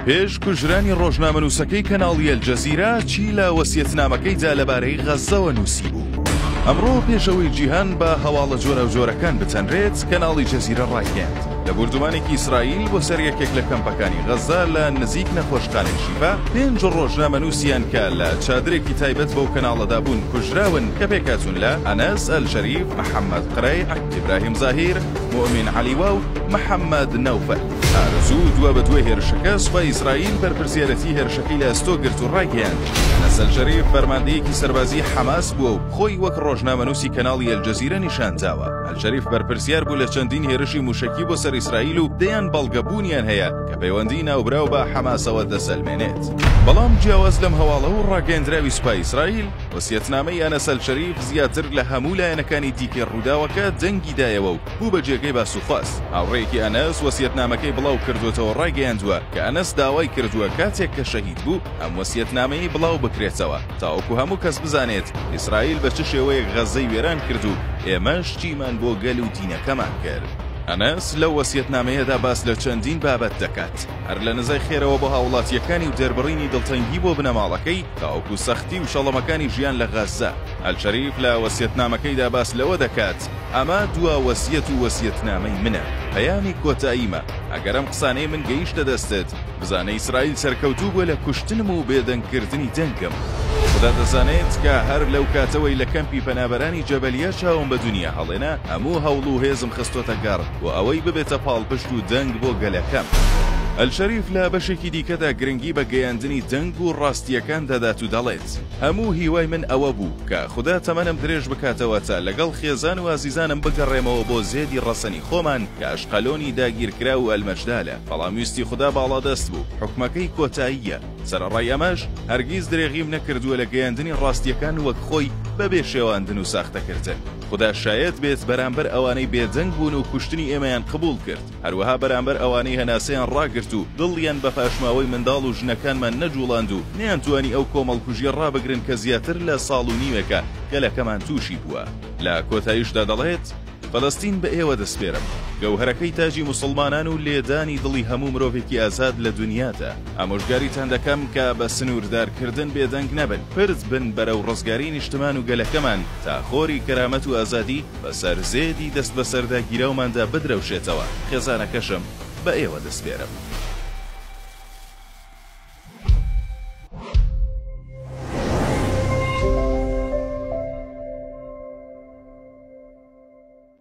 پێش کوژرانی ڕۆژنامەنووسەکەی کەناڵی ئەلجەزیرە چی لە وەسیەتنامەکەیدا لەبارەی غەززەوە نووسیبوو؟ ئەمڕۆ پێش ئەوەی جیهان بە هەواڵە جۆراوجۆرەکان بتەنرێت، کەناڵی جەزیرە ڕایگەیاند، لە بوردومانێکی ئیسرائیل بۆ سەر یەکێک لە کەمپەکانی غەززە لە نزیک نەخۆشخانەی شیفا، پێنج ڕۆژنامەنووسیان کە لە چادرێکی تایبەت بەو کەناڵەدا بوون کوژراون کە پێکهاتوون لە، ئەنەس ئەلشەریف، محەمەد قرەیع، ئیبراهیم زاهیر، موئمین عەلیوا و محەمەد نەوفەل. ئارەزوو دوابەدوای هێرشەکە، سوپای ئیسرائیل بەرپرسیارەتی هێرشەکەی لە ئەستۆ گرت و ڕایگەیاند، ئەنەس ئەلشەریف فەرماندەیەکی سەربازیی حەماس بووە و خۆی وەک ڕۆژنامەنووسی کەناڵی ئەلجەزیرە نیشانداوە. ئەلشەریف بەرپرسیار بوو لە چەندین هێرشی مووشەکی بۆ سەر ئیسرائیل و دەیان بەڵگە بوونیان هەیە کە پەیوەندیی ناوبراو بە حەماسەوە دەسەلمێنێت. بەڵام جیاواز لەم هەواڵە و ڕاگەیەندراوی سوپای ئیسرائیل، وەسیەتنامەی ئەنەس ئەلشەریف زیاتر لە هەموو لایەنەکانی دیکەی ڕووداوەکە دەنگی دایەوە و بوو بە جێگەی باس و خواست. هاوڕێیەکی ئەنەس وەسیەتنامەکەی بڵاو کردووەتەوە ڕایگەیاندووە کە ئەنەس داوای کردووە کاتێک کە شەهید بوو ئەم وەسیەتنامەیەی بڵاو بکرێتەوە تاوەکو هەموو کەس بزانێت ئیسرائیل بە چ شێوەیەک غەززەی وێران کرد و ئێمەش چیمان بۆ گەل و دینەکەمان کرد. ئەنەس لەو وەسیەتنامەیەدا باس لە چەندین بابەت دەکات هەر لە نزای خێرەوە بۆ هاوڵاتییەکانی و دەربڕینی دڵتەنگی بۆ بنەماڵەکەی تاوەکو سەختی و شەڵەمەکانی ژیان لە غەززە. ئەلشەریف لە وەسیەتنامەکەیدا باس لەوە دەکات، ئەمە دوا وەسیەت و وەسیەتنامەی منە، پەیامی کۆتاییمە، ئەگەر ئەم قسانەی من گەیشتە دەستت، بزانە ئیسرائیل سەرکەوتوو بووە لە کوشتنم و بێدەنگکردنی دەنگم. خودا دەزانێت کە هەر لەو کاتەوەی لە کەمپی پەنابەرانی جەبەلیە چاوم بە دونیا هەڵێنا، هەموو هەوڵ و هێزم خستۆتە گەڕ بۆ ئەوەی ببێتە پاڵپشت و دەنگ بۆ گەلەکەم. ئەلشەریف لە بەشێکی دیکەدا گرنگی بە گەیاندنی دەنگ و ڕاستییەکان دەدات و دەڵێت، هەموو هیوای من ئەوە بوو کە خودا تەمەنم درێژ بکاتەوە تا لەگەڵ خێزان و ئازیزانم بگەڕێمەوە بۆ زێدی ڕەسەنی خۆمان کە ئەشقەلۆنی داگیرکراو و ئەلمەجدالە، بەڵام ویستی خودا باڵادەست بوو، حوکمەکەی کۆتاییە. سەرەڕای ئەمەش، هەرگیز درێغیم نەکردووە لە گەیاندنی ڕاستییەکان وەک خۆی بەبێ شێواندن و ساختەکردن. خودا شایەت بێت بەرامبەر ئەوانەی بێدەنگ بوون و کوشتنی ئێمەیان قبوڵ کرد، هەروەها بەرامبەر ئەوانەی هەناسەیان ڕاگرت و دڵیان بە پاشماوەی منداڵ و ژنەکانمان نەجوڵاند و نەیانتوانی ئەو کۆمەڵکوژییە ڕابگرن کە زیاتر لە ساڵ و نیوێکە گەلەکەمان تووشی بووە. لە کۆتاییشدا دەڵێت، فەلەستین بە ئێوە دەسپێرم، گەوهەرەکەی تاجی موسڵمانان و لێدانی دڵی هەموو مرۆڤێکی ئازاد لە دونیادا. ئامۆژگاریتان دەکەم کە بە سنووردارکردن بێدەنگ نەبن، پرد بن بەرەو ڕزگاریی نیشتمان و گەلەکەمان تا خۆری کەرامەت و ئازادی بەسەر زێدی دەستبەسەرداگیراوماندا بدرەوشێتەوە، خێزانەکەشم بە ئێوە دەسپێرم.